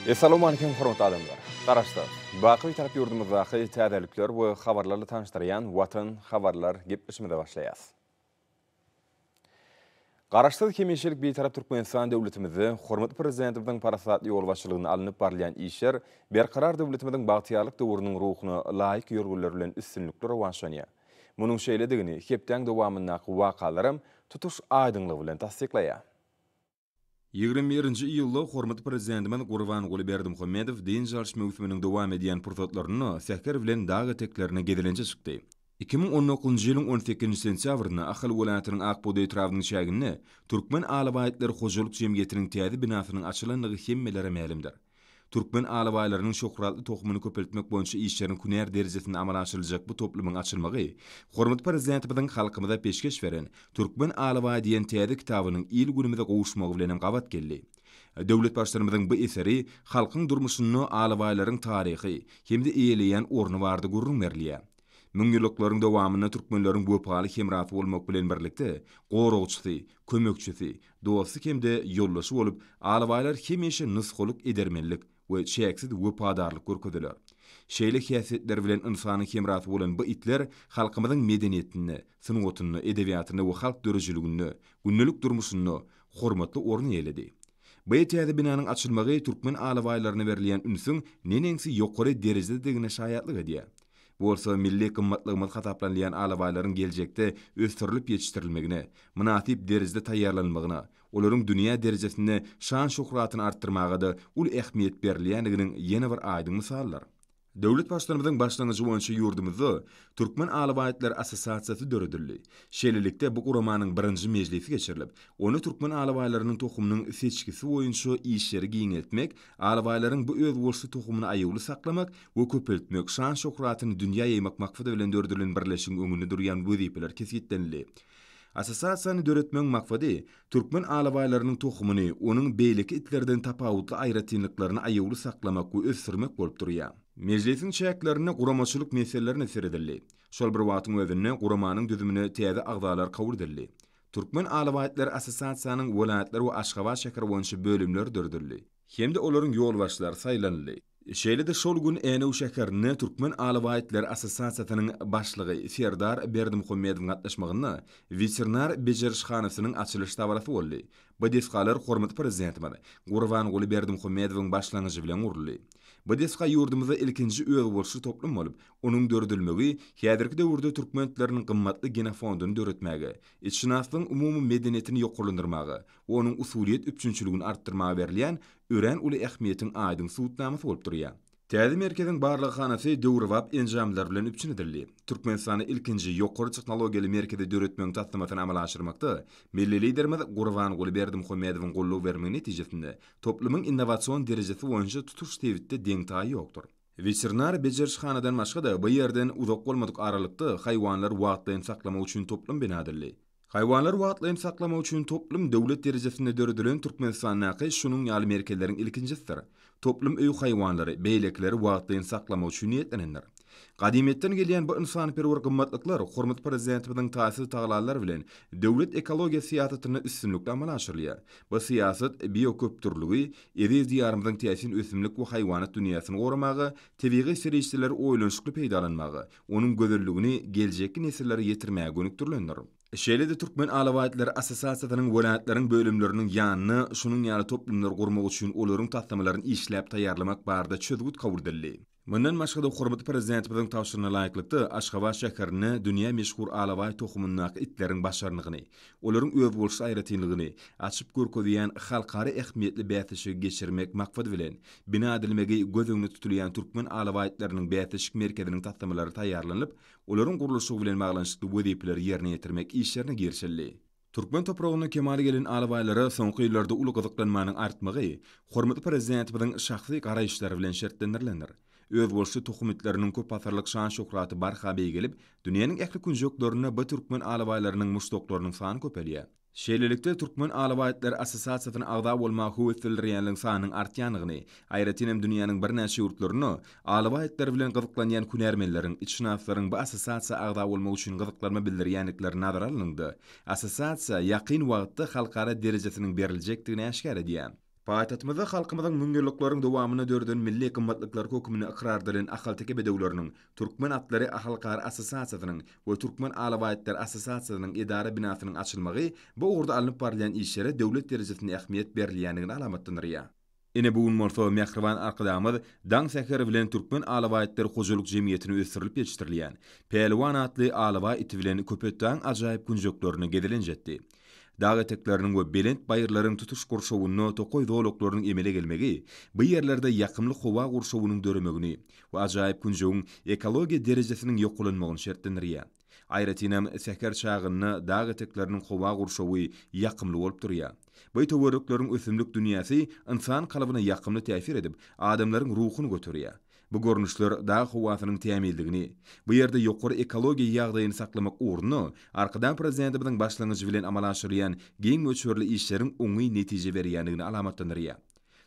Essalawmalikim hormatly adamlar! Garaşsyz, baky Bitarap ýurdumyzdaky täzelikler we habarlarla tanyşdyrýan Watan habarlar gepleşimize başlaýas. Garaşsyz hemişelik Bitarap Türkmenistan döwletimizde hormatly Prezidentimiziň parasatly ýolbaşçylygynda alnyp barylýan işler Berkarar döwletimiziň bagtyýarlyk döwrüniň ruhuna laýyk ýörgünler bilen üstünlikli rowaçlanýar. Munuň şeýledigini hepdäň dowamyndaky wakalaram tutuş aýdyňlygy bilen tassyklaýar. 21-nji iýulda hormatly Prezidentimiz Gurbanguly Berdimuhamedow dynç alyş möwsüminiň dowam edýän pursatlarynda säher bilen dag eteklerine gezelenje çykdy. 2019-njy ýylyň on sekizinji sentýabrynda Ahal welaýatynyň Ak bugdaý etrabynyň çäginde Türkmen alabaý-itleri hojalyk jemgyýetiniň täze binasynyň açylandygy hemmelere mälimdir. Türkmen alabaýlarynyň şöhratly tohumyny köpeltmek boýunça işleriň hünär derejesinde amala aşyryljak bu toplumyň açylmagy hormatly Prezidentimiziň halkymyza peşgeş beren Türkmen alabaýy diýen täze kitabynyň il-günümize gowuşmagy bilenem gabat geldi. Döwlet Baştutanymyzyň bu eseri halkyň durmuşynda alabaýlaryň taryhy hem-de eýeleýän orny barada gürrüň berilýär. Müňýyllyklaryň dowamynda türkmenleriň wepaly hemrasy bolmak bilen birlikde, goragçysy, kömekçisi, dosty hem-de ýoldaşy bolup, alabaýlar hemişe nusgalyk edermenlik we çäksiz wepadarlyk görkezdiler. Şeýle häsiýetleri bilen ynsanyň hemrasy bolan bu itler halkymyzyň medeniýetinde, sungatynda, edebiýatynda we halk döredijiliginde, gündelik durmuşynda hormatly orun eýeledi. Bu täze binanyň açylmagy türkmen alabaýlaryna berilýän ünsüň neneňsi ýokary derejededigine şaýatlyk edýär. Bu bolsa milli gymmatlygymyz hasaplanylýan alabaýlaryň geljekde ösdürilip ýetişdirilmegine, mynasyp derejede taýýarlanylmagyna, olaryň dünýä derejesinde şan-şöhratyny artdyrmaga-da uly ähmiýet berilýändiginiň ýene bir aýdyň mysalydyr. Döwlet Baştutanymyzyň başlangyjy boýunça ýurdumyzda Türkmen alabaýtlary assosiasiýasy döredildi. Şeýlelikde, bu guramanyň birinji mejlisi geçirilip, onda türkmen alabaýlarynyň tohumynyň seçgisi boýunça işleri giňeltmek, alabaýlaryň bu özboluşly tohumyny aýawly saklamak we köpeltmek, şan-şöhratyny dünýä ýaýmak maksady bilen döredilen birleşigiň öňünde durýan wezipeler kesgitlenildi. Assosiasiýany döretmegiň maksady türkmen alabaýlarynyň tohumyny, onuň beýleki itlerden tapawutly aýratynlyklaryny aýawly saklamak we ösdürmek bolup durýar. Mejlisiň çäklerinde guramaçylyk meselelerine seredildi. Şol bir wagtyň özünde guramanyň düzümine täze agzalar kabul edildi. Türkmen alabaýtlary assosiasiýanyň welaýatlar we Aşgabat şäheri boýunça bölümleri döredildi. Hem-de olaryň ýolbaşçylary saýlanyldy. Şeýle-de şol gün Änew şäherinde Türkmen alabaýtlary assosiasiýasynyň başlygy Serdar Berdimuhamedowyň gatnaşmagynda weterinar bejerişhanasynyň açylyş dabarasy boldy. Bu desgalar hormatly Prezidentimiz Gurbanguly Berdimuhamedowyň başlangyjy bilen guruldy. Bu desga ýurdumyzda ilkinji özboluşly toplum bolup, onuň döredilmegi häzirki döwürde türkmen itleriniň gymmatly genofondyny döretmäge, itşynaslygyň umumy medeniýetini ýokarlandyrmaga we onuň usulyýet üpjünçiligini artdyrmaga berilýän örän uly ähmiýetiň aýdyň subutnamasy bolup durýar. Täze merkeziň barlaghanasy döwrebap enjamlar bilen üpjün edildi. Türkmenistanda ilkinji ýokary tehnologiýaly merkezi döretmegiň taslamasyny amala aşyrmakda milli Liderimiz Gurbanguly Berdimuhamedowyň goldaw bermegi netijesinde toplumyň innowasion derejesi boýunça tutuş sebitde deň-taýy ýokdur. Weterinar bejerişhanadan başga-da, bu ýerden uzak bolmadyk aralykda haýwanlary wagtlaýyn saklamak üçin toplum bina edildi. Haýwanlary wagtlaýyn saklamak üçin toplum döwlet derejesinde döredilen Türkmenistandaky şunuň ýaly merkezleriň ilkinjisidir. Toplum öý haýwanlary, beýlekileri wagtlaýyn saklamak üçin niýetlenendir. Gadymyýetden gelýän bu ynsanperwer gymmatlyklar hormatly Prezidentimiziň taýsyz tagallalary bilen döwlet ekologiýa syýasatynda üstünlikli amala aşyrylýar. Bu syýasat bioköpdürlügi, eziz Diýarymyzyň täsin ösümlik we haýwanat dünýäsini goramaga, tebigy serişdeleri oýlanyşykly peýdalanmaga, onuň gözelligini geljekki nesillere ýetirmäge gönükdirilendir. Şeýle-de Türkmen alabaýtlary assosiasiýasynyň welaýatlaryň bölümleriniň ýanynda şunuň ýaly toplumlary gurmak üçin olaryň taslamalaryny işläp taýýarlamak barada çözgüt kabul edildi. Mundan başga-da, hormatly Prezidentimiziň tabşyrygyna laýyklykda, Aşgabat şäherinde dünýä meşhur alabaý tohumyndaky itleriň başarnygyny, olaryň özboluşly aýratynlygyny açyp görkezýän halkara ähmiýetli bäsleşigi geçirmek maksady bilen, bina edilmegi göz öňünde tutulýan Türkmen alabaý itleriniň bäsleşik merkeziniň taslamalary taýýarlanylyp, olaryň gurluşygy bilen baglanyşykly wezipeleri ýerine ýetirmek işlerine girişildi. Türkmen topragynda kemala gelen alabaýlara soňky ýyllarda uly gyzyklanmanyň artmagy hormatly Prezidentimiziň şahsy garaýyşlary bilen şertlendirilendir. Özboluşly tohum itleriniň köpasyrlyk şan-şöhraty barha beýgelip, dünýäniň ähli künjeklerinde bu türkmen alabaýlarynyň muşdaklarynyň sany köpelýär. Şeýlelikde, Türkmen alabaý itleri assosiasiýasyna agza bolmaga höwes bildirýänleriň sanynyň artýandygyny, aýratyn hem dünýäniň birnäçe ýurtlarynda alabaý itleri bilen gyzyklanýan hünärmenleriň, itşynaslaryň bu assosiasiýa agza bolmak üçin gyzyklanma bildirýändikleri nazara alnanda, assosiasiýa ýakyn wagtda halkara derejesiniň beriljekdigini äşgär edýär. Paýtagtymyzda halkymyzyň müňýyllyklaryň dowamynda döreden milli gymmatlyklary hökmünde ykrar edilen ahalteke bedewleriniň Türkmen atlary halkara assosiasiýasynyň we Türkmen alabaý atlary assosiasiýasynyň edara binasynyň açylmagy bu ugurda alnyp barylýan işlere döwlet derejesinde ähmiýet berilýändigini alamatlandyrýar. Ine, bu gün bolsa mähriban Arkadagymyz daň säheri bilen Türkmen alabaý atlary hojalyk jemgyýetinde ösdürilip ýetişdirilýän Pälwan atly alabaý iti bilen Köpetdagyň ajaýyp künjeklerine gezelenç etdi. Dag etekleriniň we belent baýyrlaryň tutuş gurşawynda tokaý zolaklarynyň emele gelmegi bu ýerlerde ýakymly howa gurşawynyň döremegini we ajaýyp künjegiň ekologiýa derejesiniň ýokarlanmagyny şertlendirýär. Aýratynam, säher çagynda dag etekleriniň howa gurşawy ýakymly bolup durýar. Bu töwerekleriň ösümlik dünýäsi ynsan kalbyna ýakymly täsir edip, adamlaryň ruhuny göterýär. Bu görnüşler dag howasynyň tämizligini, bu ýerde ýokary ekologiýa ýagdaýyny saklamak ugrunda Arkadag Prezidentimiziň başlangyjy bilen amala aşyrylýan giň möçberli işleriň oňyn netije berýändigini alamatlandyrýar.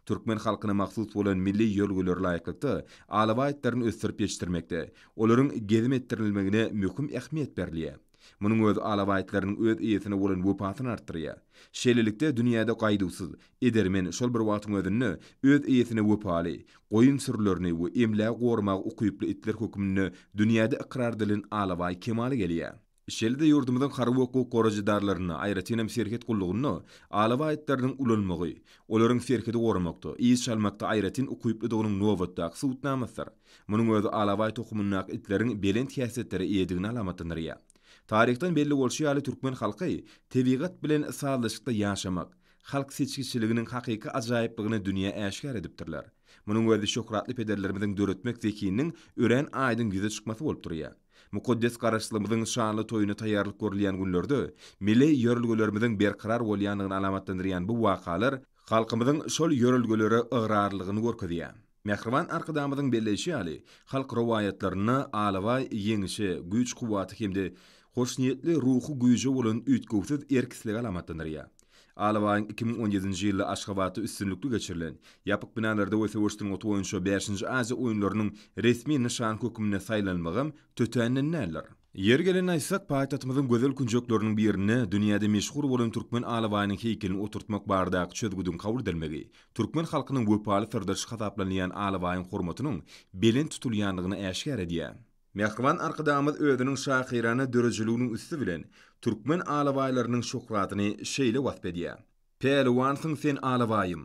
Türkmen halkyna mahsus bolan milli ýörelgelere laýyklykda, alabaý itlerini ösdürip ýetişdirmekde, olaryň gezim etdirilmegine möhüm ähmiýet berilýär. Munuň özi alabaý itleriniň öz eýesine bolan wepasyny artdyrýar. Şeýlelikde, dünýäde gaýduwsyz, edermen, şol bir wagtyň özünde öz eýesine wepaly, goýun sürülerini we emlägi goramaga ukyply itler hökmünde dünýäde ykrar edilen alabaý kemala gelýär. Şeýle-de ýurdumyzyň harby hukuk goraýjy edaralarynda, aýratynam serhet gullugynda alabaý itleriniň ulanylmagy, olaryň serhedi goramakda, yz çalmakda aýratyn ukyplydygynyň nobatdaky subutnamasydyr. Munuň özi alabaý tohumyndaky itleriň belent häsiýetlere eýedigini alamatlandyrýar. Taryhdan belli bolşy ýaly, türkmen halky tebigat bilen sazlaşykda ýaşamak, halk seçgiçiliginiň hakyky ajaýyplygyny dünýä äşgär edipdirler. Munuň özi şöhratly pederlerimiziň döretmek zehininiň örän aýdyň ýüze çykmasy bolup durýar. Mukaddes Garaşsyzlygymyzyň şanly toýuna taýýarlyk görülýän günlerde milli ýörelgelerimiziň berkarar bolýandygyny alamatlandyrýan bu wakalar halkymyzyň şol ýörelgelere ygrarlylygyny görkezýär. Mähriban Arkadagymyzyň belleýşi ýaly, halk rowaýatlarynda alabaý ýeňişe, güýç-kuwwata hem-de hoşniýetli ruhy güýje bolan üýtgewsiz erk-islegi alamatlandyrýar. Alabaýyň 2017-nji ýylda Aşgabatda üstünlikli geçirilen, ýapyk binalarda we söweş sungaty boýunça bäşinji Aziýa oýunlarynyň resmi nyşany hökmünde saýlanmagam tötänden däldir. Ýeri gelende aýtsak, paýtagtymyzyň gözel künjekleriniň birinde dünýäde meşhur bolan türkmen alabaýynyň heýkelini oturtmak baradaky çözgüdiň kabul edilmegi, türkmen halkynyň wepaly syrdaşy hasaplanylýan alabaýyň hormatynyň belent tutulýandygyny äşgär edýär. Mähriban Arkadagymyz özüniň şahyrana döredijiliginiň üsti bilen türkmen alabaýlarynyň şöhratyny şeýle wasp edýär, Pälwansyň sen alabaýym,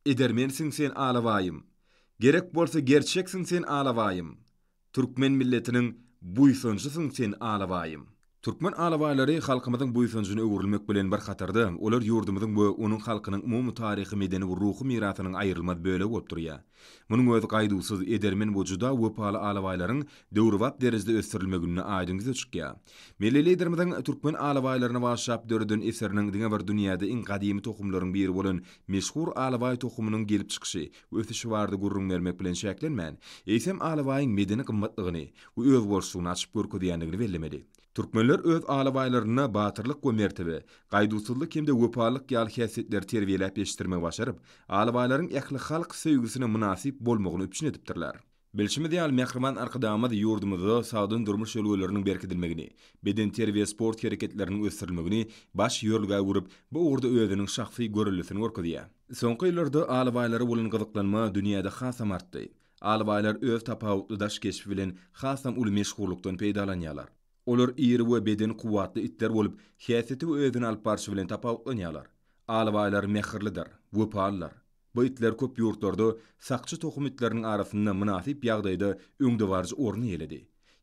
Edermensiň sen alabaýym, Gerek bolsa gerçeksiň sen alabaýym, Türkmen milletiniň buýsanjysyň sen alabaýym! Türkmen alabaýlary halkymyzyň buýsanjyna öwrülmek bilen bir hatarda, olar ýurdumyzyň we onuň halkynyň umumy taryhy-medeni we ruhy mirasynyň aýrylmaz bölegi bolup durýar. Munuň özi gaýduwsyz, edermen we juda wepaly alabaýlaryň döwrebap derejede ösdürilmeginde aýdyň ýüze çykýar. Milli Liderimiziň türkmen alabaýlaryna bagyşlap döreden eseriniň diňe bir dünýäde iň gadymy tohumlaryň biri bolan meşhur alabaý tohumynyň gelip çykyşy ösüşi barada gürrüň bermek bilen çäklenmän, eýsem alabaýyň medeni gymmatlygyny we özboluşlygyny açyp görkezýändigini bellemeli. Türkmenler öz alabaýlarynda batyrlyk we mertebe, gaýduwsyzlyk hem-de wepalylyk ýaly häsiýetleri terbiýeläp ýetişdirmegi başaryp, alabaýlaryň ählihalk söýgüsine mynasyp bolmagyny üpjün edipdirler. Bilşimiz ýaly, mähriban Arkadagymyz ýurdumyzda sagdyn durmuş ýörelgeleriniň berkidilmegini, bedenterbiýe-sport hereketleriniň ösdürilmegini baş ýörelgä öwrüp, bu ugurda özüniň şahsy göreldesini görkezýär. Soňky ýyllarda alabaýlara bolan gyzyklanma dünýäde hasam artdy. Alabaýlar öz tapawutly daş keşbi bilen hasam uly meşhurlykdan peýdalanýarlar. Olar iri we beden kuwwatly itler bolup, häsiýeti we özüni alyp barşy bilen tapawutlanýarlar. Alabaýlar mähirlidir, wepalydyr. Bu itler köp ýurtlarda sakçy tohum itleriniň arasynda mynasyp ýagdaýda öňdebaryjy orny eýeledi.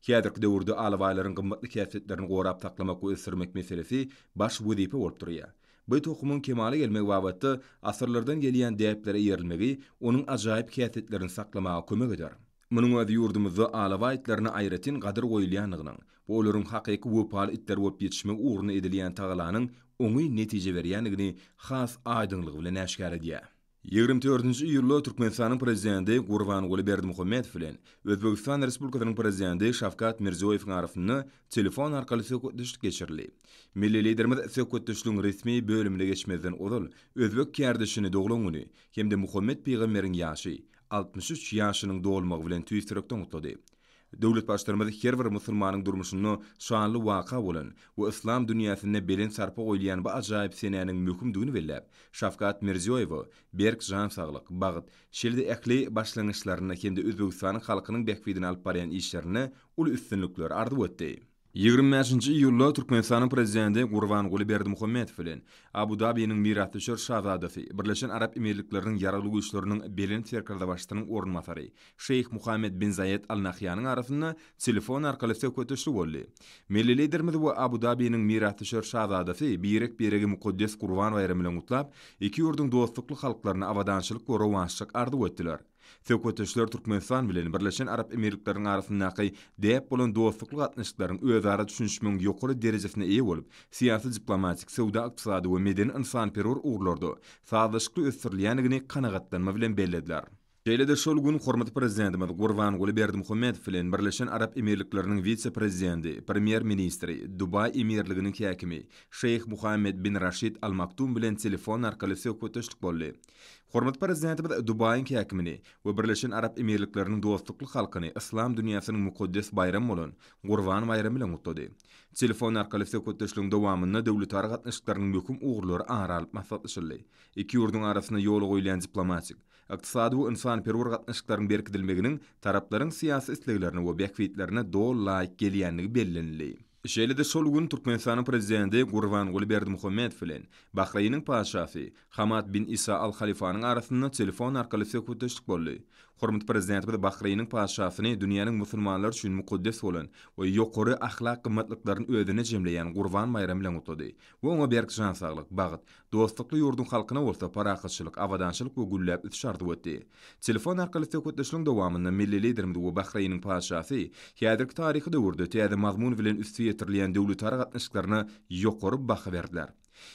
Häzirki döwürde alabaýlaryň gymmatly häsiýetlerini gorap saklamak we ösdürmek meselesi baş wezipe bolup durýar. Bu tohumyň kemala gelmegi babatda asyrlardan gelýän däplere eýerilmegi onuň ajaýyp häsiýetlerini saklamaga kömek eder. Munuň özi ýurdumyzda alabaý itlerine aýratyn gadyr goýulýandygynyň we olaryň hakyky wepaly itler bolup ýetişmegi ugrunda edilýän tagalanyň oňyn netije berýändigini has aýdyňlygy bilen äşgär edýär. 24 iýulda Türkmenistanyň Prezidenti Gurbanguly Berdimuhamedow bilen Özbegistan Respublikasynyň Prezidenti Şawkat Mirziýoýewiň arasynda telefon arkaly söhbetdeşlik geçirildi. Milli Liderimiz söhbetdeşligiň resmi bölümine geçmezden ozal, özbek kärdeşini doglan güni hem-de Muhammet pygamberiň ýaşy, 63 ýaşynyň dolmagy bilen tüýs ýürekden gutlady. Döwlet Baştutanymyz her bir musulmanyň durmuşynda şanly waka bolan we yslam dünýäsinde belent sarpa goýulýan bu ajaýyp senäniň möhümdigini belläp, Şawkat Mirziýoýewe berk jan saglyk, bagt, şeýle-de ähli başlangyçlarynda hem-de Özbegistanyň halkynyň bähbidine alyp barýan işlerinde uly üstünlikleri arzuw etdi. 25-nji iýulda Türkmenistanyň Prezidenti Gurbanguly Berdimuhamedow bilen Abu-Dabiniň mirasdüşer şazadasy, Birleşen Arap Emirlikleriniň Ýaragly Güýçleriniň Belent Serkerdebaşysynyň orunbasary Şeýh Muhammed bin Zaýed Al Nahýanyň arasynda telefon arkaly söhbetdeşlik boldy. Milli Liderimiz we Abu-Dabiniň mirasdüşer şazadasy birek-biregi mukaddes Gurban baýramy bilen gutlap, iki ýurduň dostlukly halklaryna abadançylyk we rowaçlyk arzuw etdiler. Söhbetdeşler Türkmenistan bilen Birleşen Arap Emirlikleriniň arasyndaky däp bolan dostlukly gatnaşyklaryň özara düşünişmegiň ýokary derejesine eýe bolup, syýasy-diplomatik, söwda-ykdysady we medeni-ynsanperwer ugurlarda sazlaşykly ösdürilýändigini kanagatlanma bilen bellediler. Şeýle-de şol gün hormatly Prezidentimiz Gurbanguly Berdimuhamedow bilen Birleşen Arap Emirlikleriniň wise-prezidenti, Premýer-ministri, Dubaý emirliginiň häkimi Şeýh Muhammed bin Raşid Al Maktum bilen telefon arkaly söhbetdeşlik boldy. Hormatly Prezidentimiz Dubaýyň häkimini we Birleşen Arap Emirlikleriniň dostlukly halkyny yslam dünýäsiniň mukaddes baýramy bolan Gurban baýramy bilen gutlady. Telefon arkaly söhbetdeşligiň dowamynda döwletara gatnaşyklarynyň möhüm ugurlary ara alyp maslahatlaşyldy. Iki ýurduň arasynda ýola goýulýan diplomatik, ykdysady we ynsanperwer gatnaşyklaryň berkidilmeginiň taraplaryň syýasy isleglerine we bähbitlerine doly laýyk gelýändigi bellenildi. Şeýle-de şol gün Türkmenistanyň Prezidenti Gurbanguly Berdimuhamedow bilen Bahreýniň Patyşasy Hamad bin Isa Al Halifanyň arasynda telefon arkaly söhbetdeşlik boldy. Hormatly Prezidentimiz Bahreýniň Patyşasyny dünýäniň musulmanlary üçin mukaddes bolan we ýokary ahlak gymmatlyklaryny özünde jemleýän Gurban baýramy bilen gutlady we oňa berk jan saglyk, bagt, Dostlukly ýurduň halkyna bolsa parahatçylyk, abadançylyk we gülläp ösüş arzuw etdi. Telefon arkaly söhbetdeşligiň dowamynda milli Liderimiz we Bahreýniň Patyşasy häzirki taryhy döwürde täze mazmun bilen üsti ýetirilýän döwletara gatnaşyklaryna ýokary baha berdiler.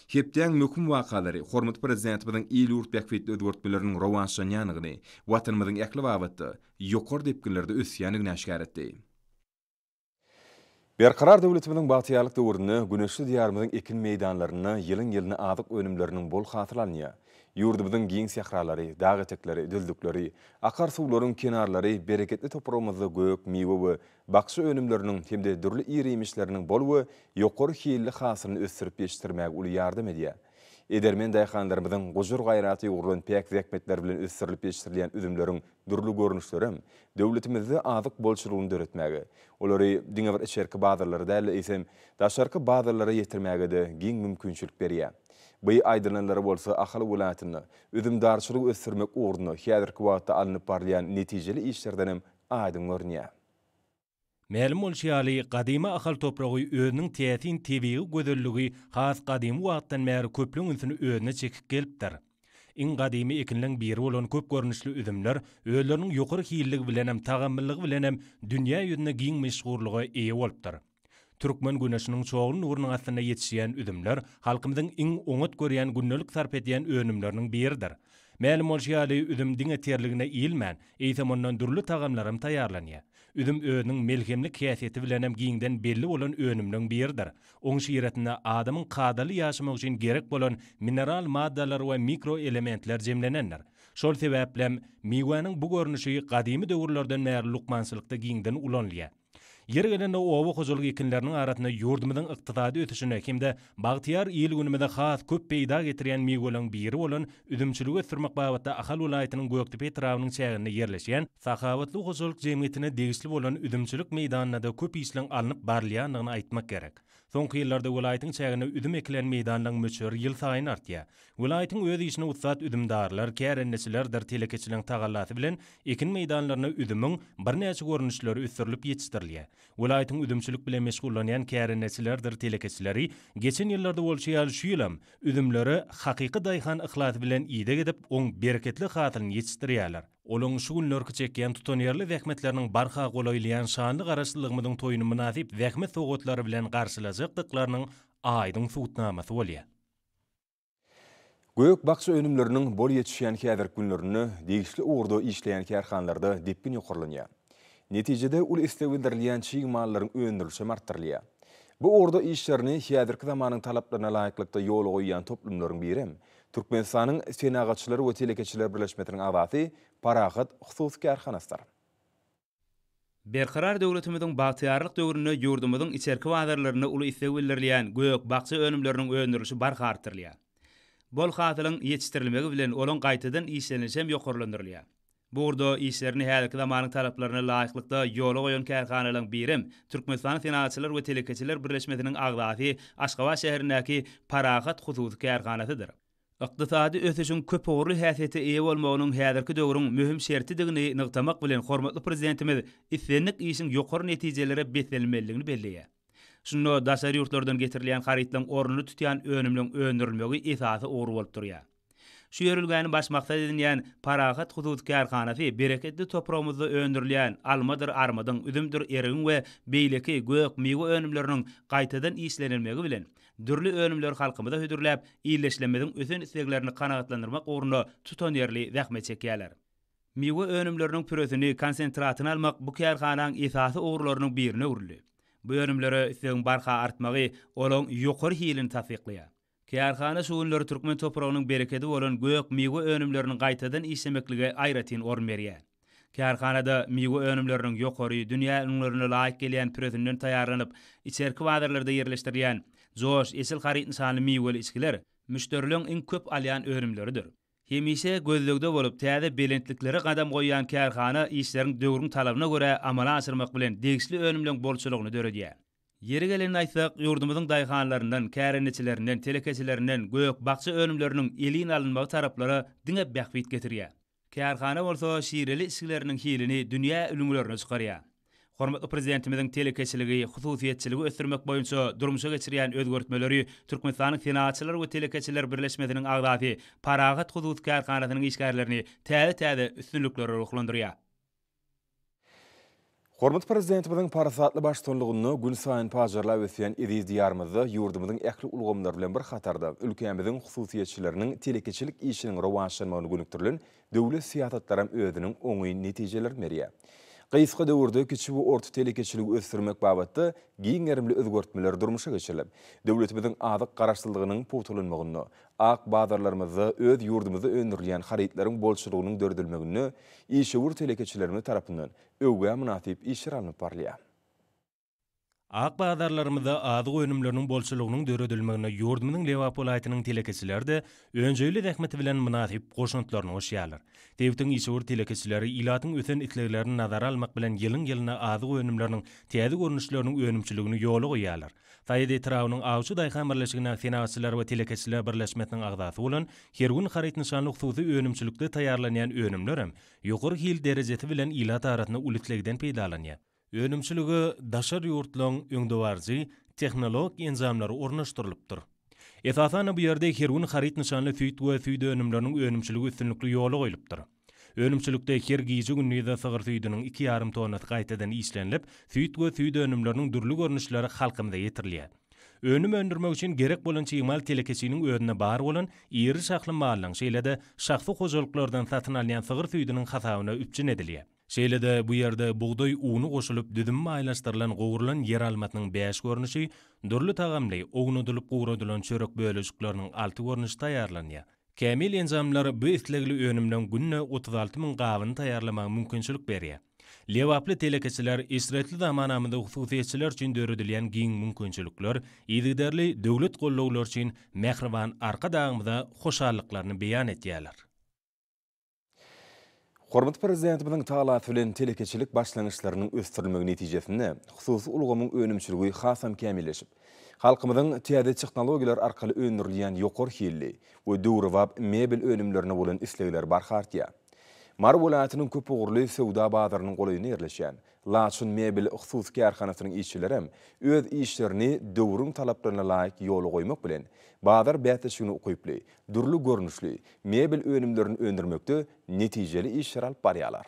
Hepdäň möhüm wakalary hormatly Prezidentimiziň il-ýurt bähbitli özgertmeleriniň rowaçlanýandygyny, Watanymyzyň ähli babatda ýokary depginlerde ösýändigini äşgär etdi. Berkarar döwletimiziň bagtyýarlyk döwründe güneşli Diýarymyzyň ekin meýdanlarynda ýylyň-ýylyna azyk önümleriniň bol hasyly alynýar. Ýurdumyzyň giň sähralary, dag etekleri, düzlükleri, akar suwlaryň kenarlary bereketli topragymyzda gök, miwe we bakja önümleriniň hem-de dürli ir-iýmişleriniň bol we ýokary hilli hasylyny ösdürip ýetişdirmäge uly ýardam edýär. Edermen daýhanlarymyzyň gujur-gaýrata ýugrulan päk zähmetleri bilen ösdürilip ýetişdirilýän üzümleriň dürli görnüşlerem döwletimizde azyk bolçulygyny döretmäge, olary diňe bir içerki bazarlara däl-de, eýsem, daşarky bazarlara ýetirmäge-de giň mümkinçilik berýär. By aýdylanlary bolsa Ahal welaýatynda üzümdarçylygy ösdürmek ugrunda häzirki wagtda alnyp barylýan netijeli işlerdenem aýdyň görünýär. Mälim bolşy ýaly, gadymy Ahal topragy özüniň täsin tebigy gözelligi has gadymy wagtdan bäri köplügiň ünsüni özüne çekip gelipdir. Iň gadymy ekinleň biri bolan köp görnüşli üzümler özleriniň ýokary hilligi bilenem, tagamlylygy bilenem dünýä ýüzünde giň meşhurlyga eýe bolupdyr. Türkmen güneşiniň çogly nurunyň astynda ýetişýän üzümler halkymyzyň iň oňat görýän gündelik sarp edýän önümleriniň biridir. Mälim bolşy ýaly, üzüm diňe terligine iýilmän, eýsem ondan dürli tagamlaram taýýarlanýar. Üzüm özüniň melhemlik häsiýeti bilenem giňden belli bolan önümleň biridir. Oň şiresinde adamyň kadaly ýaşamagy üçin gerek bolan mineral maddalar we mikroelementler jemlenendir. Şol sebäplem, miwäniň bu görnüşi gadymy döwürlerden bäri lukmançylykda giňden ulanylýar. Ýeri gelende oba hojalyk ekinleriniň arasynda ýurdumyzyň ykdysady ösüşine hem-de bagtyýar il-günümize has köp peýda getirýän miweleriň biri bolan üzümçiligi ösdürmek babatda Ahal welaýatynyň Gökdepe etrabynyň çäginde ýerleşýän Sahabatly hojalyk jemgyýetine degişli bolan üzümçilik meýdanynda-da köp işleň alnyp barylýandygyny aýtmak gerek. Soňky ýyllarda welaýatyň çäginde üzüm ekilen meýdanlaryň möçberi ýylsaýyn artýar. Welaýatyň öz işine ussat üzümdarlar, kärendeçilerdir telekeçileriň tagallasy bilen ekin meýdanlarynda üzümiň birnäçe görnüşleri ösdürilip ýetişdirilýär. Welaýatyň üzümçilik bilen meşgullanýan kärendeçilerdir telekeçileri geçen ýyllarda bolşy ýaly şu ýylam üzümlere hakyky daýhan yhlasy bilen ideg edip, oň bereketli hasylyny ýetişdirýärler. Olaň şu günlerki çekýän tutanýerli zähmetleriniň barha golaýlaýan şanly Garaşsyzlygymyzyň toýuny mynasyp zähmet sowgatlary bilen garşylajakdyklarynyň aýdyň subutnamasy bolýar. Gök-bakja önümleriniň bol ýetişýän häzirki günlerinde degişli ugurda işleýän kärhanalarda depgin ýokarlanýar. Netijede, uly isleg bildirilýän çig mallaryň öndürilişem artdyrylýar. Bu ugurda işlerini häzirki zamanyň talaplaryna laýyklykda ýola goýýan toplumlaryň birem Türkmenistanyň Senagatçylar we telekeçiler birleşmesiniň agzasy Parahat hususy kärhanasydyr. Berkarar döwletimiziň bagtyýarlyk döwründe ýurdumyzyň içerki bazarlarynda uly isleg bildirilýän gök, bakja önümleriniň öndürilişi barha artdyrylýar. Bol hasylyň ýetişdirilmegi bilen olaň gaýtadan işlenilişi hem ýokarlandyrylýar. Bu ugurda işlerini häzirki zamanyň talaplaryna laýyklykda ýola goýan kärhanalaryň birem Türkmenistanyň Senagatçylar we telekeçiler birleşmesiniň agzasy Aşgabat şäherindäki Parahat hususy kärhanasydyr. Ykdysady ösüşiň köpugurly häsiýete eýe bolmagynyň häzirki döwrüň möhüm şertidigini nygtamak bilen, hormatly Prezidentimiz islendik işiň ýokary netijelere beslenilmelidigini belleýär. Şunda daşary ýurtlardan getirilýän harytlaryň ornuny tutýan önümleň öndürilmegi esasy ugur bolup durýar. Şu ýörelgäni baş maksat edinýän Parahat hususy kärhanasy bereketli topragymyzda öndürilýän almadyr armydyň, üzümdir erigiň we beýleki gök-miwe önümleriniň gaýtadan işlenilmegi bilen, dürli önümleri halkymyza hödürläp, ildeşlerimiziň ösen isleglerini kanagatlandyrmak ugrunda tutanýerli zähmet çekýärler. Miwe önümleriniň püresini, konsentratyny almak bu kärhanaň esasy ugurlarynyň birine öwrüldi. Bu önümlere islegiň barha artmagy olaryň ýokary hilini tassyklaýar. Kärhana şu günler türkmen topragynyň berekedi bolan gök miwe önümlerini gaýtadan işlemeklige aýratyn orun berýär. Kärhanada miwe önümleriniň ýokary, dünýä ülňülerine laýyk gelýän püresinden taýýarlanyp, içerki bazarlarda ýerleşdirilýän Joş, Eşil haryt nyşanly miweli içgiler müşderileň iň köp alýan önümleridir. Hemişe gözlegde bolup, täze belentliklere gadam goýýan kärhana işleriň döwrüň talabyna görä amala aşyrmak bilen degişli önümleň bolçulygyny döredýär. Ýeri gelende aýtsak, ýurdumyzyň daýhanlaryndan, kärendeçilerinden, telekeçilerinden gök-bakja önümleriniň elin alynmagy taraplara diňe bähbit getirýär. Kärhana bolsa şireli içgileriniň hilini dünýä ülňülerine çykarýar. Hormatly Prezidentimiziň telekeçiligi, hususyýetçiligi ösdürmek boýunça durmuşa geçirýän özgertmeleri Türkmenistanyň Senagatçylar we telekeçiler birleşmesiniň agzasy Parahat hususy kärhanasynyň işgärlerini täze-täze üstünliklere ruhlandyrýar. Hormatly Prezidentimiziň parasatly baştutanlygynda günsaýyn pajarlap ösýän eziz Diýarymyzda ýurdumyzyň ähli ulgamlary bilen bir hatarda, ülkämiziň hususyýetçileriniň telekeçilik işiniň rowaçlanmagyna gönükdirilen döwlet syýasatlaram özüniň oňyn netijelerini berýär. Gysga döwürde kiçi we orta telekeçiligi ösdürmek babatda giň gerimli özgertmeler durmuşa geçirilip, döwletimiziň azyk garaşsyzlygynyň pugtalanmagynda, ak bazarlarymyzda öz ýurdumyzda öndürilýän harytlaryň bolçulygynyň döredilmeginde işewür telekeçilerimiz tarapyndan öwgä mynasyp işler alnyp barylýar. Ak bazarlarymyzda azyk önümleriniň bolçulygynyň döredilmegine ýurdumyzyň Lebap welaýatynyň telekeçileri-de önjeýli zähmeti bilen mynasyp goşantlaryny goşýarlar. Sebitiň işewür telekeçileri ilatyň ösen isleglerini nazara almak bilen ýylyň-ýylyna azyk önümleriniň täze görnüşleriniň önümçiligini ýola goýýarlar. Saýat etrabynyň Awçy daýhan birleşigine Senagatçylar we telekeçiler birleşmesiniň agzasy bolan Her gün haryt nyşanly hususy önümçilikde taýýarlanýan önümlerem ýokary hil derejesi bilen ilat arasynda uly islegden peýdalanýar. Önümçilige daşary ýurtlaryň öňdebaryjy tehnologik enjamlary ornaşdyrylypdyr. Esasan-da bu ýerde Her gün haryt nyşanly süýt we süýt önümleriniň önümçiligi üstünlikli ýola goýlupdyr. Önümçilikde her gije-gündizde sygyr süýdüniň iki ýarym tonnasy gaýtadan işlenilip, süýt we süýt önümleriniň dürli görnüşleri halkymyza ýetirilýär. Önüm öndürmek üçin gerek bolan çig mal telekeçiniň özünde bar bolan iri şahly malynyň, şeýle-de şahsy hojalyklardan satyn alynýan sygyr süýdüniň hasabyna üpjün edilýär. Şeýle-de bu ýerde bugdaý uny goşulyp düzümi baýlaşdyrylan gowrulan ýeralmasynyň bäş görnüşi, dürli tagamly, ownadylyp guradylan çörek bölejikleriniň alty görnüşi taýýarlanýar. Kämil enjamlar bu islegli önümleň günde 36 müň gabyny taýýarlamaga mümkinçilik berýär. Lebaply telekeçiler eşretli zamanamyzda hususyýetçiler üçin döredilýän giň mümkinçilikler, yzygiderli döwlet goldawlary üçin mähriban Arkadagymyza hoşallyklaryny beýan edýärler. Hormatly Prezidentimiziň talasy bilen telekeçilik başlangyçlarynyň ösdürilmegi netijesinde hususy ulgamyň önümçiligi hasam kämilleşip, halkymyzyň täze tehnologiýalar arkaly öndürilýän ýokary hilli we döwrebap mebel önümlerine bolan islegleri barha artýar. Mary welaýatynyň köpugurly söwda bazarynyň golaýynda ýerleşýän Laçyn mebel hususy kärhanasynyň işçilerem öz işlerini döwrüň talaplaryna laýyk ýola goýmak bilen, bazar bäsleşigine ukyply, dürli görnüşli mebel önümlerini öndürmekde netijeli işleri alyp barýarlar.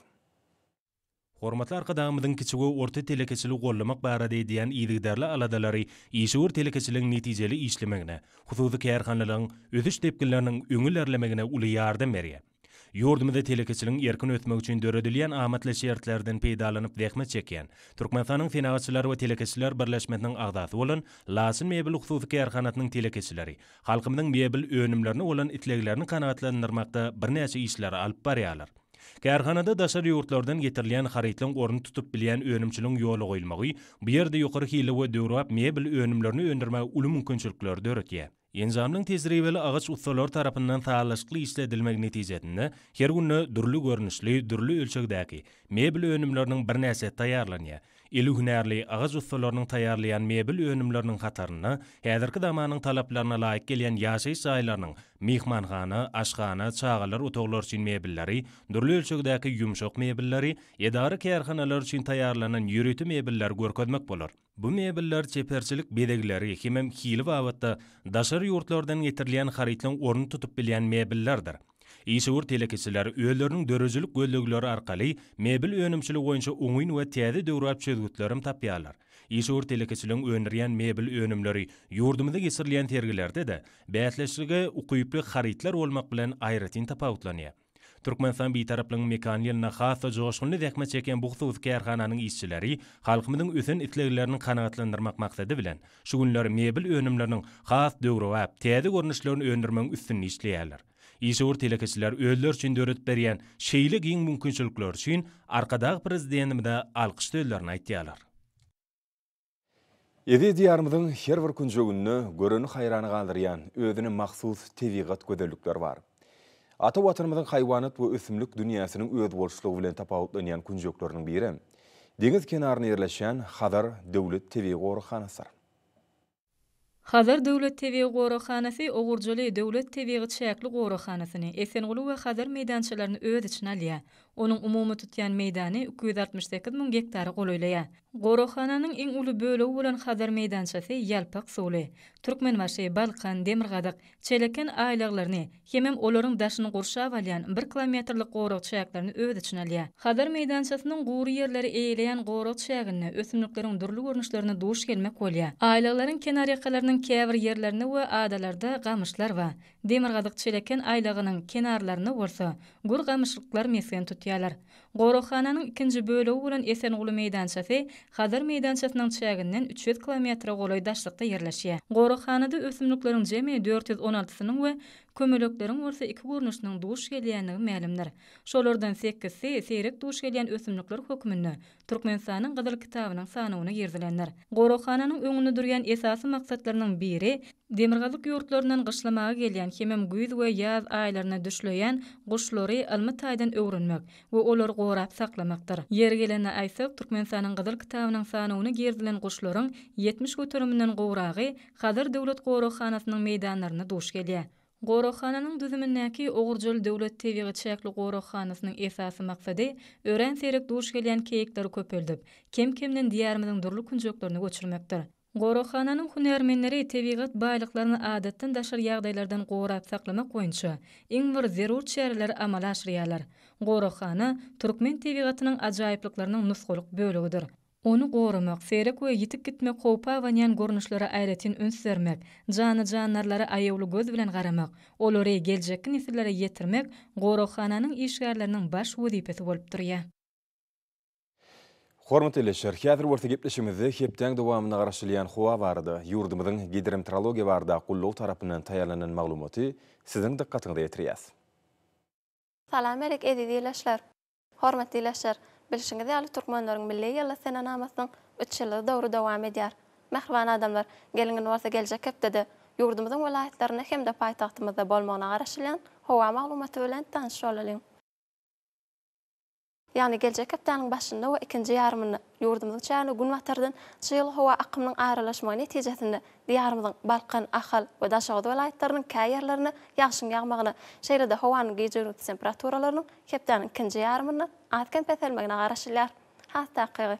Hormatly Arkadagymyzyň kiçi we orta telekeçiligi goldamak barada edýän yzygiderli aladalary işewür telekeçiligiň netijeli işlemegine, hususy kärhanalaryň ösüş depginleriniň öňe ilerlemegine uly ýardam berýär. Ýurdumyzda telekeçiligiň erkin ösmegi üçin döredilýän amatly şertlerden peýdalanyp zähmet çekýän, Türkmenistanyň Senagatçylar we telekeçiler birleşmesiniň agzasy bolan Laçyn mebel hususy kärhanasynyň telekeçileri halkymyzyň mebel önümlerine bolan isleglerini kanagatlandyrmakda birnäçe işleri alyp barýarlar. Kärhanada daşary ýurtlardan getirilýän harytlaryň ornuny tutup bilýän önümçiligiň ýola goýulmagy bu ýerde ýokary hilli we döwrebap mebel önümlerini öndürmäge uly mümkinçilikleri döredýär. Enjamlaryň tejribeli agaç ussalary tarapyndan sazlaşykly işledilmegi netijesinde her günde dürli görnüşli, dürli ölçegdäki mebel önümleriniň birnäçesi taýýarlanýar. Eli hünärli agaç ussalarynyň taýýarlaýan mebel önümleriniň hatarynda häzirki zamanyň talaplaryna laýyk gelýän ýaşaýyş jaýlarynyň myhmanhana, aşhana, çagalar otaglary üçin mebelleri, dürli ölçegdäki ýumşak mebelleri, edara-kärhanalar üçin taýýarlanan ýörite mebelleri görkezmek bolar. Bu mebeller çeperçilik bezegleri hemem hili babatda daşary ýurtlardan getirilýän harytlaryň ornuny tutup bilýän mebellerdir. Işewür telekeçiler özleriniň döredijilik gözlegleri arkaly mebel önümçiligi boýunça oňyn we täze döwrebap çözgütlerem tapýarlar. Işewür telekeçiligiň öndürýän mebel önümleri ýurdumyzda geçirilýän sergilerde-de bäsleşlige ukyply harytlar bolmak bilen aýratyn tapawutlanýar. Türkmenistan Bitaraplygyň mekany ýylynda has-da joşgunly zähmet çekýän bu hususy kärhananyň işçileri halkymyzyň ösen isleglerini kanagatlandyrmak maksady bilen, şu günler mebel önümleriniň has döwrebap, täze görnüşlerini öndürmegiň üstünde işleýärler. Işewür telekeçiler özleri üçin döredip berýän şeýle giň mümkinçilikleri üçin Arkadag Prezidentimize alkyş sözlerini aýtýarlar. Eziz Diýarymyzyň her bir künjeginde göreni haýrana galdyrýan özüne mahsus tebigat gözellikleri bar. Ata Watanymyzyň haýwanat we ösümlik dünýäsiniň özboluşlygy bilen tapawutlanýan künjekleriniň biri deňiz kenarynda ýerleşýän Hazar döwlet tebigy goraghanasydyr. Hazar döwlet tebigy goraghanasy Ogurjaly döwlet tebigy çäkli goraghanasyny, Esenguly we Hazar meýdançalaryny öz içine alýar. Onuň umumy tutýan meýdany 268 müň gektara golaýlaýar. Goraghananyň iň uly bölegi bolan Hazar meýdançasy ýalpak suwly. Türkmenbaşy, Balkan, Demirgazyk, Çeleken aýlaglaryny hemem olaryň daşyny gurşap alýan bir kilometrlik gorag çäklerini öz içine alýar. Hazar meýdançasynyň gury ýerleri eýeleýän gorag çäginde ösümlikleriň dürli görnüşlerine duş gelmek bolýar. Aýlaglaryň kenarýakalarynyň käbir ýerlerinde we adalarda gamyşlar bar. Demirgazyk Çeleken aýlagynyň kenarlarynda bolsa gür gamyşlyklar mesgen tutýarlar. Goraghananyň ikinji bölegi bolan Esenguly meýdançasy Hazar meýdançasynyň çäginden 300 kilometre golaý daşlykda ýerleşýär. Goraghanada ösümlikleriň jemi 416-synyň we kömelekleriň bolsa iki görnüşiniň duş gelýändigi mälimdir. Şolardan sekizsi seýrek duş gelýän ösümlikler hökmünde Türkmenistanyň Gyzyl kitabynyň sanawyna girizilendir. Goraghananyň öňünde durýan esasy maksatlarynyň biri demirgazyk ýurtlaryndan gyşlamaga gelýän hemem güýz we ýaz aýlarynda düşleýän guşlary ylmy taýdan öwrenmek we olary gorap saklamakdyr. Ýeri gelende aýtsak, Türkmenistanyň Gyzyl kitabynyň sanawyna girizilen guşlaryň 70 göteriminden gowragy Hazar döwlet goraghanasynyň meýdanlarynda duş gelýär. Goraghananyň düzümindäki Ogurjaly döwlet tebigy çäkli goraghanasynyň esasy maksady örän seýrek duş gelýän keýikleri köpeldip, kem-kemden Diýarymyzyň dürli künjeklerine göçürmekdir. Goraghananyň hünärmenleri tebigat baýlyklaryny adatdan daşary ýagdaýlardan gorap saklamak boýunça iň bir zerur çäreleri amala aşyrýarlar. Goraghana türkmen tebigatynyň ajaýyplyklarynyň nusgalyk bölegidir. Ony goramak, seýrek we ýitip gitmek howpy abanýan görnüşlere aýratyn üns bermek, janly-jandarlara aýawly göz bilen garamak, olary geljekki nesillere ýetirmek goraghananyň işgärleriniň baş wezipesi bolup durýar. Hormatly ildeşler, häzir bolsa gepleşigimizde hepdäň dowamynda garaşylýan howa barada ýurdumyzyň Gidrometeorologiýa baradaky gullugy tarapyndan taýýarlanan maglumaty siziň dykgatyňyza ýetirýäs. Salam alik eziz ildeşler! Hormatly ildeşler! Bilşiňiz ýaly türkmenleriň milli ýyldyz senenamasynyň üç ýyllygy dogry dowam edýär. Mähriban adamlar, geliň indi bolsa geljek hepdede ýurdumyzyň welaýatlarynda hem-de paýtagtymyzda bolmagyna garaşylýan howa maglumaty bilen tanyş bolalyň. Ýagny geljek hepdäniň başynda we ikinji ýarymynda ýurdumyzyň çägine günbatardan çygly howa akymynyň aralaşmagy netijesinde Diýarymyzyň Balkan, Ahal we Daşoguz welaýatlarynyň käýerlerinde ýagşyň ýagmagyna, şeýle-de howanyň gije-gündiz temperaturalarynyň hepdäniň ikinji ýarymynda az-kem peselmegine garaşylýar. Has takygy.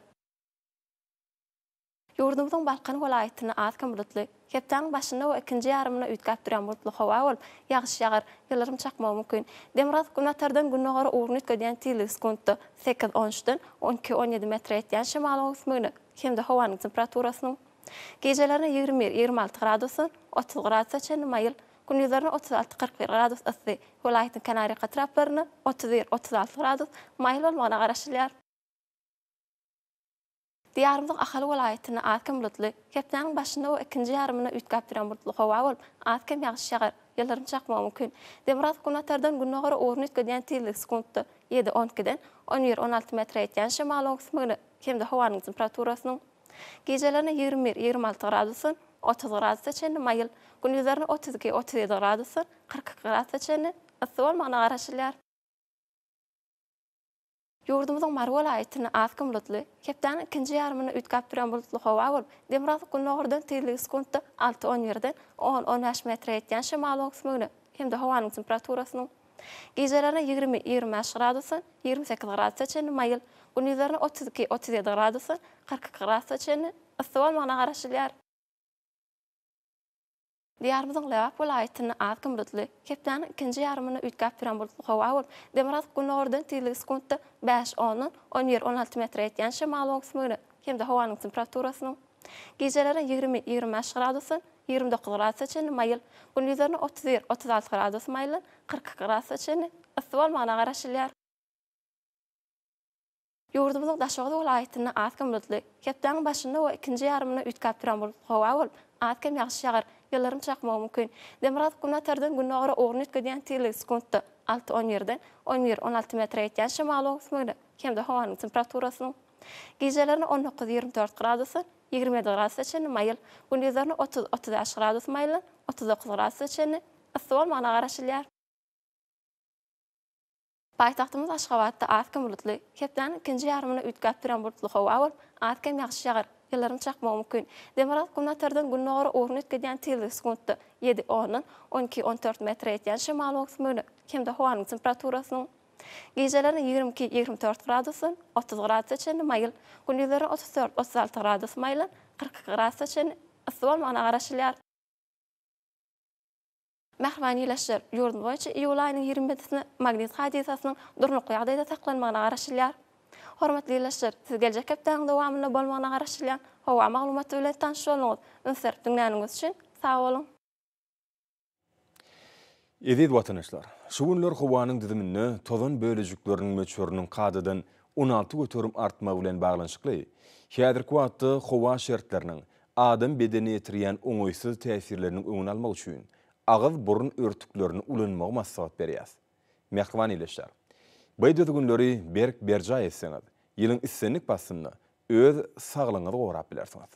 Ýurdumyzyň Balkan welaýatynda az-kem bulutly, hepdäniň başynda we ikinji ýarymynda üýtgäp durýan bulutly howa bolup, ýagyş ýagar, ýyldyrym çakmagy mümkin. Demirgazyk-günbatardan gündogara ugruny üýtgedýän tizligi sekuntda sekiz, on üçden on iki, on ýedi metre ýetýän şemalyň öwüsmegine hem-de howanyň temperaturasynyň gijelerine 21, 26 gradusdan 30 gradusa çenli maýyl, gündizlerine 36, 41 gradus yssy, welaýatyň kenarýaka etraplarynda 31, 36 gradus maýyl bolmagyna garaşylýar. Diýarymyzyň Ahal welaýatynda az-kem bulutly, hepdäniň başynda we ikinji ýarymynda üýtgäp durýan bulutly howa bolup, az-kem ýagyş ýagar. Ýyldyrym çakmagy mümkin. Demirgazyk-günbatardan gündogara ugruny üýtgedýän tizligi sekuntda ýedi, on ikiden on bir, 16 metre ýetýän şemalyň öwüsmegine hem-de howanyň temperaturasynyň gijelerine 21, 26 gradusdan 30 gradusa çenli maýyl, gündizlerine 32, 37 gradusdan 42 gradusa çenli yssy bolmagyna garaşylýar. Ýurdumyzyň Mary welaýatynda az-kem bulutly, hepdäniň ikinji ýarymynda üýtgäp durýan bulutly howa bolup, demirgazyk-gündogardan tizligi sekuntda alty, on birden on, 15 metre ýetýän şemalyň öwüsmegine hem-de howanyň temperaturasynyň gijelerine 20, 25 gradusdan 28 gradusa çenli maýyl, gündizlerine 32, 37 gradusdan 42 gradusa çenli yssy bolmagyna garaşylýar. Diýarymyzyň Lebap welaýatynda az-kem bulutly, hepdäniň ikinji ýarymynda üýtgäp durýan bulutly howa bolup, demirgazyk-gündogardan tizligi sekuntda bäş ondan on bir, 16 metre ýetýän şemalyň öwüsmegine hem-de howanyň temperaturasynyň gijelerine 20, 25 gradusdan 29 gradusa çenli maýyl, gündizlerine 31, 36 gradus maýyldan 42 gradusa çenli yssy bolmagyna garaşylýar. Ýurdumyzyň Daşoguz welaýatynda az-kem bulutly, hepdäniň başynda we ikinji ýarymynda üýtgäp duran bulutly howa bolup, az-kem ýagyş ýagar, ýyldyrym çakmagy mümkin. Demirgazyk-günbatardan gündogara ugruny üýtgedýän tizligi sekuntda alty, on birden on bir, 16 metre ýetýän şemalyň öwüsmegine hem-de howanyň temperaturasynyň gijelerine 19, 24 gradusdan 27 gradusa çenli maýyl, gündizlerine 30, 35 gradus maýyldan 39 gradusa çenli yssy bolmagyna garaşylýar. Paýtagtymyz Aşgabatda az-kem bulutly, hepdäniň ikinji ýarymynda üýtgäp durýan bulutly howa bolup, az-kem ýagyş ýagar, ýyldyrym çakmagy mümkin. Demirgazyk-günbatardan gündogara ugruny üýtgedýän tizligi sekuntda ýedi ondan 12, 14 metre ýetýän şemalyň öwüsmegine hem-de howanyň temperaturasynyň gijelerine 22, 24 gradusdan 30 gradusa çenli maýyl, gündizlerine 34, 36 gradus maýyldan 42 gradusa çenli yssy bolmagyna garaşylýar. Mähriban ildeşler, ýurdumyz boýunça iýul aýynyň 20 ýedisine magnit hadysasynyň durnukly ýagdaýda saklanmagyna garaşylýar. Hormatly ildeşler, siz geljek hepdäniň dowamynda bolmagyna garaşylýan howa maglumaty bilen tanyş bolduňyz. Üns berip diňläniňiz üçin sag boluň! Eziz watandaşlar! Şu günler howanyň düzüminde tozan bölejikleriniň möçberiniň kadadan 16% artmagy bilen baglanyşykly, häzirki wagtda howa şertleriniň adam bedenine ýetirýän oňaýsyz täsirleriniň öňüni almak üçin agyz-burun örtüklerini ulanmagy maslahat berýäs. Mähriban ildeşler! Bu düzgünleri berk berjaý etseňiz, ýylyň islendik paslynda öz saglygyňyzy gorap bilersiňiz.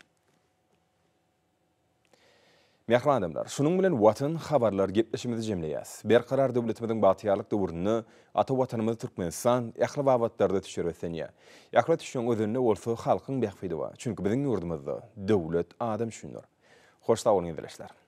Mähriban adamlar, şunuň bilen Watan habarlar gepleşigimizi jemleýäs. Berkarar döwletimiziň bagtyýarlyk döwründe ata Watanymyz Türkmenistan ähli babatlarda ösüşe beslenýär. Ähli ösüşiň özeninde bolsa halkyň bähbidi bar. Çünki biziň ýurdumyzda döwlet adam üçindir. Hoş sag boluň ildeşler!